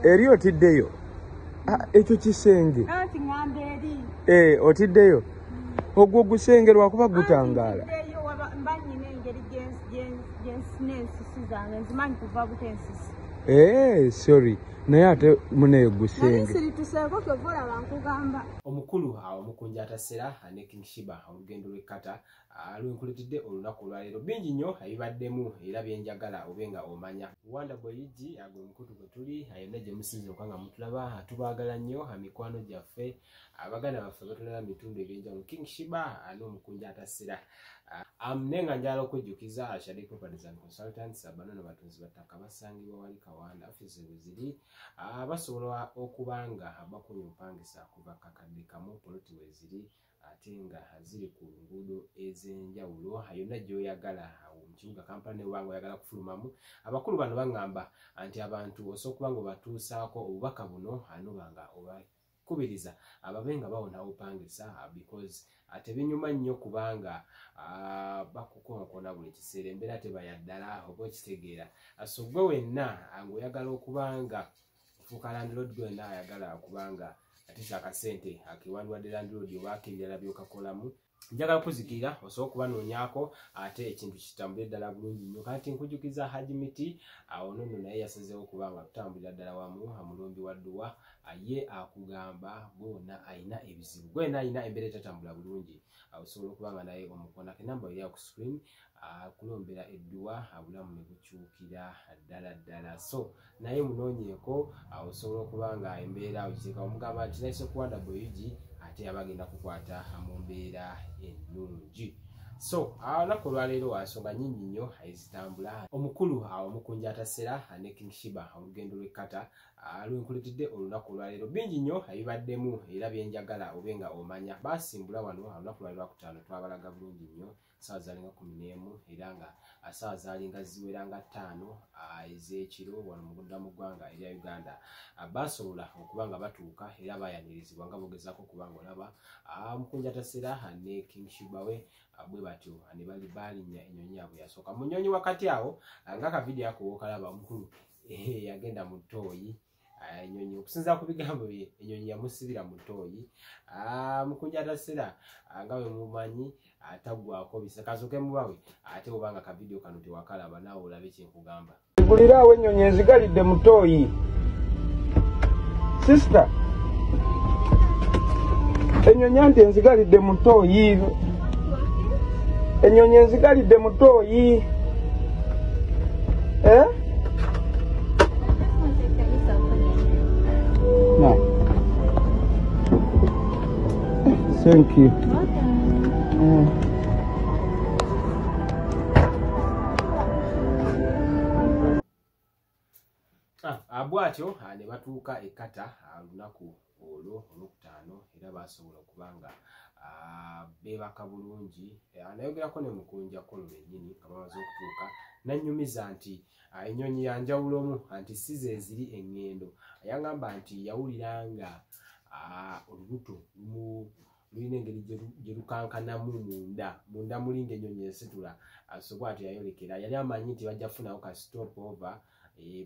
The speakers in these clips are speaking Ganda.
Eri otiddeyo. Ekyo kisenge. Otiddeyo. Ogwo gusenge lwakuba gutangaala. Sorry. Naye ate muneyo gusenge. Omukulu omukunja atasera ne King Sheebah olugendo lw'e Qatar lwenkuletedde olunaku olwaleero bingi nnyo ebibaddemu era byenjagala obe nga omanya. Wanda Boyiji agwe mukutu gwe tuli yonna gye musinze okuba nga mutulaba, tubaagala nnyo mikwano gyaffe, abaganda baffe batulaba mu bitundu ebyenjawulo. King Sheebah n'omukunja atasera. Naye nga njagala okujjukiza Shadi Properties and Consultants, bano batunzi ba ttaka basangibwa wali Kawanda, ofiisi we ziri, basobola okuba nga bakunya opangisa kuva kakadde kamu poloti we ziri, ate nga ziri ku nguudo ez'enjawulo yonna gy'oyagala mu kibuga Kampala ne bw'obanga oyagala kufulumamu. Abakulu bano baŋŋamba nti abantu osobola okuba nga obatuusaako obubaka buno noba nga obakubiriza ababe nga bawona opangisa because tebinyuma nnyo kubanga bakukonkona buli kiseera, embeera tebaya ddala oba okitegeera. So gwe wenna ng'oyagala okuba nga ofuuka landlord, gwe wenna ayagala okuba nga atisa akasente akewandiwadde landlord oba ak'ebirala by'okakolamu, njagala kuzikirira osobola okubanoonyaako ate ekintu kitambule ddala bulungi nnyo. Kati nkujjukiza Haji Miti awo nno naye yasazeewo okuba nga tutambulira ddala wamu, omulombi wa dduwa ye akugamba gwonna alina ebizibu, gwena alina embeera etatambula bulungi, osobola okuba nga naye omukonako. Enamba eri ku screen, akulombera edduwa abulamu ne bukyukira ddala ddala. So naye munoonyeeko, osobola okuba nga embeera ogiteeka omugamba nti nayise ku Wanda Boyiji ate abagenda kukwata mu mbeera ennungi. So olunaku olwaleero nsonga nnyingi nnyo ezitambula. Omukulu omukunja atasera ne King Sheebah olugendo lw'e Qatar lwenkuletedde olunaku olwaleero bingi nnyo ebibaddemu era byenjagala obe nga omanya. Basimbula wano olunaku lwali lwakutaano, twabalaga bulungi nnyo, ssaawa zaalinga 11 era nga ssaawa zaalinga ziwera nga 5 ez'ekiro wano mu gudda mu ggwanga erya Uganda. Basobola okuba nga batuuka era baayanirizibwa nga bogezaako okuba nga olaba omukunja atasera ne King Sheebah we bwe batyo ne bali balinnya ennyonyi yaabwe yasooka. Mu nnyonyi wakati awo nga akavidiyo ako w'okalaba, omukulu yagenda mu ttooyi. Ennyonyi okusinziira ku bigambo bye, ennyonyi yamusibira mu ttooyi. Mukunja atasera nga bwe mumanyi ataggwako bisa, kasooke mubawe ate obanga akavidiyo kano tewakalaba naawe olabe kye nkugamba. Guliraawo ennyonyi enzigalidde mu ttooyi. Sister, ennyonyi anti enzigalidde mu ttooyi. Ennyonyi enzigalidde mu ttooyi. No. Thank you. Bw'atyo ne batuuka e Qatar olunaku olwo olwokutaano era basobola okuba nga beebaka bulungi. Nayogerako ne mukunja kolo bennyini nga bamaze okutuuka, nannyumiza nti ennyonyi ya njawulomu, nti si ze ziri eŋŋendo. Yangamba nti yawulira nga olubuto lulina engeri gye lukankanamu munda muli ng'ennyonyi esitula. So bw'atyo yayolekera, yali amanyi nti bajja kufunawo ka stop over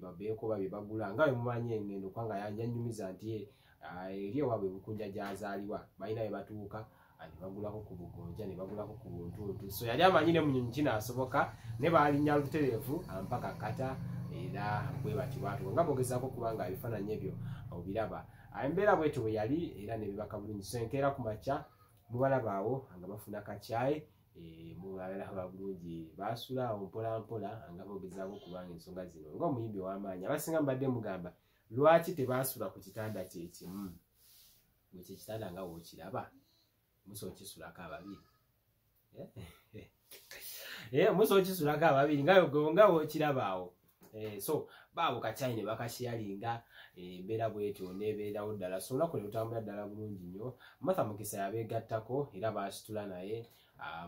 babeeko babye bagula nga bwe mumanyi eŋŋendo, kubanga yannyumiza nti eri ewaabwe Bukunja gy'azaalibwa balina bye batuuka ne bagulako ku bugonja ne bagulako ku buntuntu. So yali amanyi ne mu nnyonyi kinaasoboka, ne baalinnya lutereevu mpaka Qatar era bwe batyo baatuuka nga bogezaako kubanga ebifaananyi ebyo obiraba. Embeera bwetyo bwe yali era ne bibaka bulungi. So enkeera ku makya mubalaba awo nga bafuna kacaayi, mubalaba bulungi, baasula awo mpola mpola nga bogezaako kubanga ensonga zino ng'omuyimbi ow'amaanyi. Abasinga mbadde mugamba lwaki tebaasula ku kitanda kye kimu, bwe kye kitanda nga w'okiraba musobola okisulako ababiri. Musobola okisulako ababiri nga w'okiraba awo. So baabo kacaayi ne bakasharinga, embeera bwetyo n'ebeerawo ddala. So olunaku ne lutambula ddala bulungi nnyo. Martha Mukisa yabeegattako era baasitula naye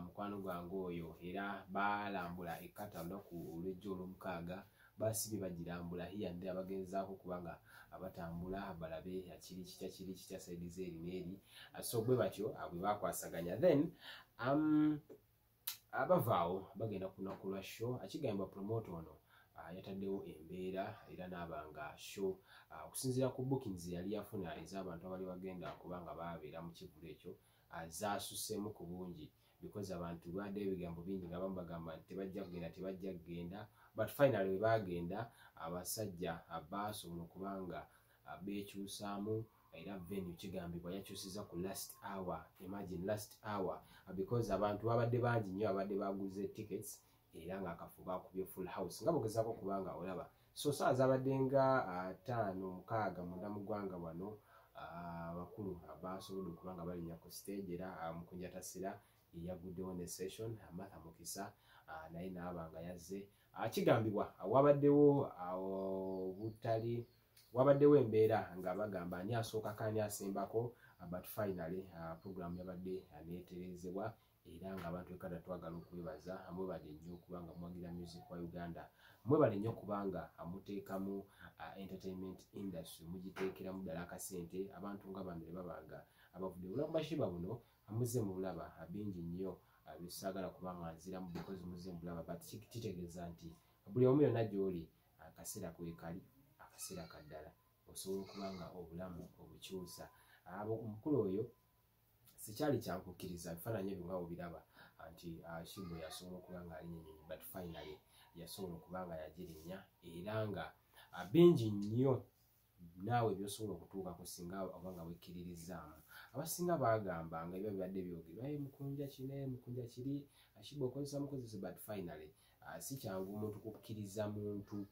mukwano gwange oyo, era baalambula e Qatar olunaku olw'ejjo olwomukaaga, basibye bagirambula here and there, bagezaako kubanga abatambula balabe kiri kitya kiri kitya saidi z'eri n'eri. So bwe batyo bwe bakwasaganya. Then abavaawo bagenda ku lunaku lwa show. Akigambibwa promoter ono Yataddewo embeera era n'abanga show okusinziira ku bookings yali yafuna ez'abantu abali bagenda kubanga babeera mu kivvulu ekyo zaasuseemu ku bungi, because abantu baddeyo ebigambo bingi nga bamu bagamba nti tebajja kugenda, but finally we baagenda abasajja baasobola okubanga beekyusaamu. Era venue kigambibwa yakyusiza ku last hour. Imagine last hour, because abantu babadde bangi nnyo abadde baguze tickets era nga akafo bakubye full house nga bogezaako kubanga olaba. So saawa zabadde nga 5 6 munda mu ggwanga wano abakulu basobodde okuba nga balinnya ku stage. Era Mukunja Tasira yaguddewo ne session, Martha Mukisa naye n'aba nga yazze. Kigambibwa wabaddewo obutali, wabaddewo embeera nga bagamba ani asookako ani asembako, but finally program yabadde neeterezebwa. Era nga abantu ekada twagala okwebaza, mwebale nnyo okubanga muwagira music wa Uganda, mwebale nnyo okubanga muteekamu entertainment industry, mugiteekeramu ddala akasente. Abantu nga bano ne babanga abavudde obulamu bwa Sheebah buno muzze mu bulaba bingi nnyo bisaagala kubanga nziramu because muzze mu bulaba, but kitegeeza nti buli omu yonna gy'oli akaseera kwekali, akaseera kaddala osobola okubanga obulamu obukyusa. Omukulu oyo sikyali kyankukkiriza ebifaananyi ebyo nga bw'obiraba nti Sheebah yasobola okuba nga alinnya ennyonyi, but finally yasobola okuba nga yagirinnya. Era nga bingi nnyo naawe by'osobola okutuukako singa oba nga wekkiririzaamu. Abasinga baagamba nga ebyo bibadde byogerwa, Mukunja kino, Mukunja kiri, Sheebah okozesa mukozese, but finally si kyangu omuntu kukkiriza muntu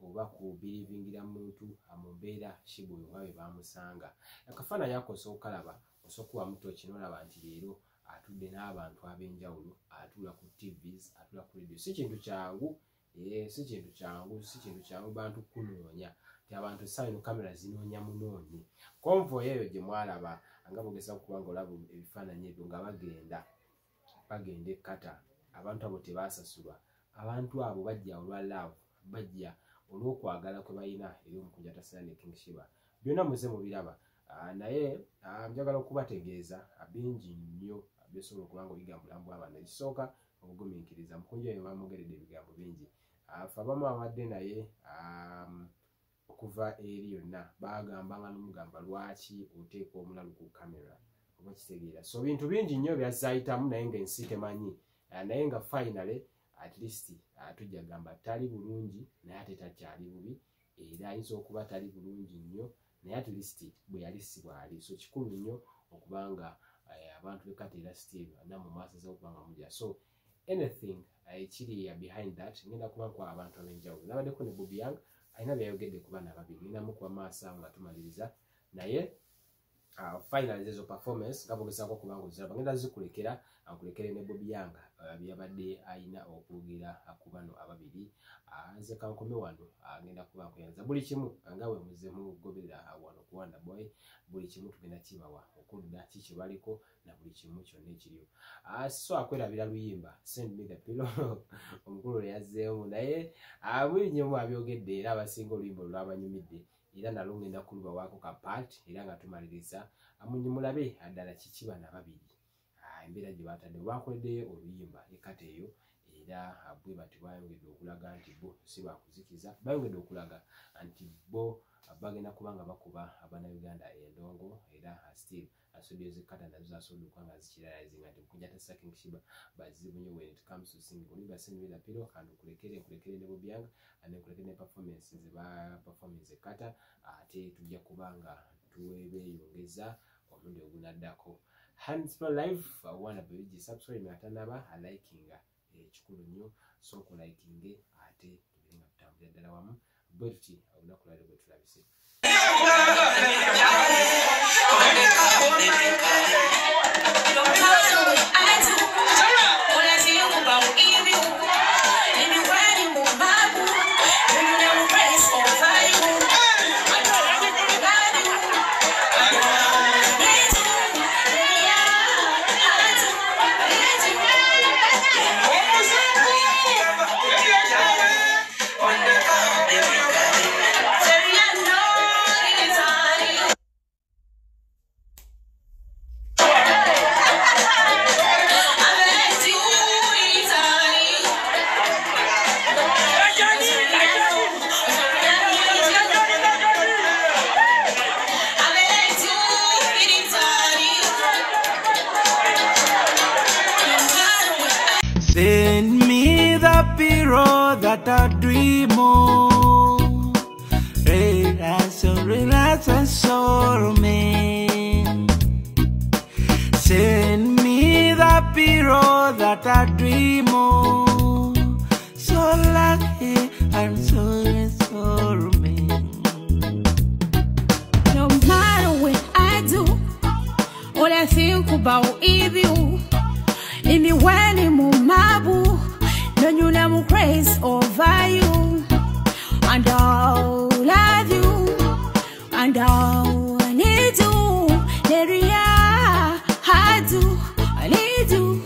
oba kubirivingira muntu mu mbeera Sheebah oyo nga bwe baamusanga. Akafaananyi ako osobola okukalaba, osobola okuwa muto kino olaba nti leero atudde n'abantu ab'enjawulo, atuula ku TVs, atuula ku radio. Si kintu kyangu, si kintu kyangu, si kintu kyangu bantu kunoonya nti abantu essaawa eno kamera zinoonya munoonyi. Convoy eyo gye mwalaba nga bogezaako kubanga olaba ebifaananyi ebyo nga bagenda e Qatar, abantu abo tebaasasulwa, abantu abo bajja olwa love, bajja olw'okwagala kwe balina eri Omukunja Tasira ne King Sheebah. Byonna muze mubiraba, naye njagala okubategeeza bingi nnyo byosobola okuba nga oyiga mu bulamu bw'abantu. Ekisooka obugumiikiriza. Mukunja oyo bamugeredde ebigambo bingi, ffe abamu abadde naye okuva eri yonna bagamba nga n'omugamba lwaki oteeka omulalu ku kamera oba kitegeera. So bintu bingi nnyo byazayitamu naye ng'ensi temanyi, naye nga finally at least tujja gamba tali bulungi naye ate takyali bubi, era ayinza okuba tali bulungi nnyo naye at least bwe yali si bw'ali. So kikulu nnyo okubanga abantu b'e Qatar era still nammwe mwasazeewo okubanga mujja. So anything ekiri behind that ngenda kuba nkuwa abantu ab'enjawulo. Nabaddeko ne Bobi Young alina byayogedde ku baana babiri, ngenda mukuba maaso awo nga tumaliriza. Naye finally ezo performance nga bogezaako okubanga oziraba ngenda zikulekera, nkulekere ne Bobi Young byabadde alina okwogera ku bano ababiri. Nze kankome wano, ngenda kuba nkuyanza buli kimu nga bwe muzze mugoberera wano ku Wonder Boy, buli kimu tugenda kibawa okudda kiki baliko na buli kimu kyonna ekiriyo. So akwerabira luyimba Send Me The Pillow omukulu yazzeemu, naye buli nnyo abyogedde era abasinga oluyimba olwabanyumidde, era nalwo ngenda kulubawaako ka part era nga tumaliriza. Mulabe ddala kiki bano ababiri embeera gye batadde bakoleddeyo oluyimba e Qatar eyo, era bwe batyo bayongedde okulaga nti bo si bakuzikiza, bayongedde okulaga nti bo bagenda kuba nga bakuba Abannayuganda endongo. Era still studio z'e Qatar nazo zasobodde okuba nga zikiralizinga nti Mukunja Tasira King Sheebah bazibu nnyo when it comes to singing. Oluyimba Send Me The Pillow kandukulekere, nkulekere ne Bobi Young, nenkulekere ne performance ze ba performance e Qatar, ate tujja kuba nga tuwebeeyongeza omulundi ogunaddako. Hands for life, Wonder Boy subscribe atanaba likinga ekikulu nnyo, so okulikinge ate tubere nga tutambulira ddala wamu bwe tuti olunaku lwaleero bwe tulabise. Hey! that I dream of. Relax and relax and soul man. Send me the pillow that I dream of. So lucky I'm so soul man. No matter what I do, all I think about is you. Anywhere mumabu, no you I'm crazy over you. And I love you, and I need you. I do, I need you.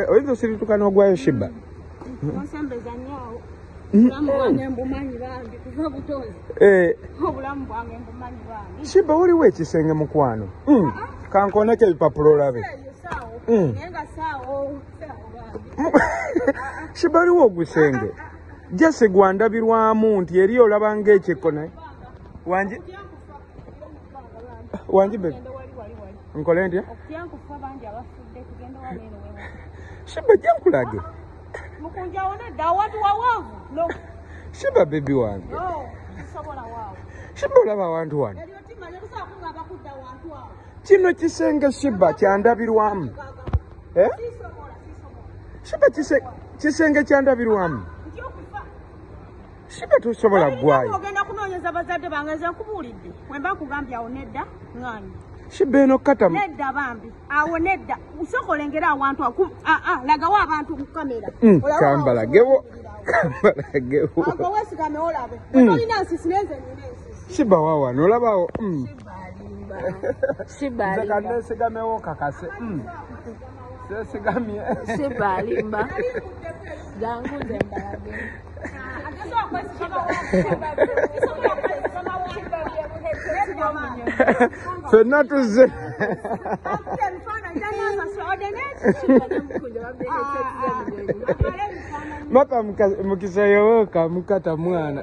Oyinza osirituka n'ogwayo Shiba? Onsembeza nnyo awo. Obulamu bwange mbumanyi bambi kuva butonzi. Obulamu bwange mbumanyi bambi. Shiba waliwo ekisenge mukwano. Kankoneko ebipapula olabe. Shiba waliwo ogusenge. Jesse gwandabirwamu nti eri olaba ng'ekyekko naye. Wangi? Wangi baby. Nkole ntya? Shiba jja nkulage. Shiba baby wange. Shiba olaba awantu wano. Kino kisenge Shiba kyandabirwamu. Shiba kisenge kyandabirwamu. Shiba tosobola ggwayo. Ogenda kunoonyeza bazadde bange nze nkubuulidde. Bwe mba nkugambye awo nedda ŋŋaanyi. Shiba eno kata nedda bambi awo nedda usooka olengera awantu awo lagawo abantu ku kamera. Kambalagewo. Kambalagewo. Ago weesigame olabe. Tolina nsisi naye nze nnina ensisi. Shiba wa wano olabawo. Shiba alimba. Nze kanneesigamewo kakase. Seesigamye. Shiba alimba. Jangu nze mbalage. Ffenna tuzze. Mapa mukisa yowoka mukata mwana.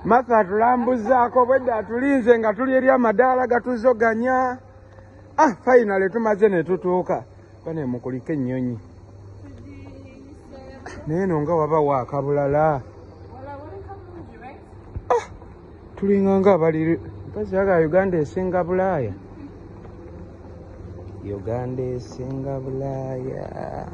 Martha atulambuzaako bwedda atulinze nga tuli eri amadaala gatuzoganya. Finally tumaze ne tutuuka. Bane mukulike ennyonyi. Naye no nga waba waakabulala. Tulinga nga abali mpasi aga Uganda esinga Bulaaya. Uganda esinga Bulaaya.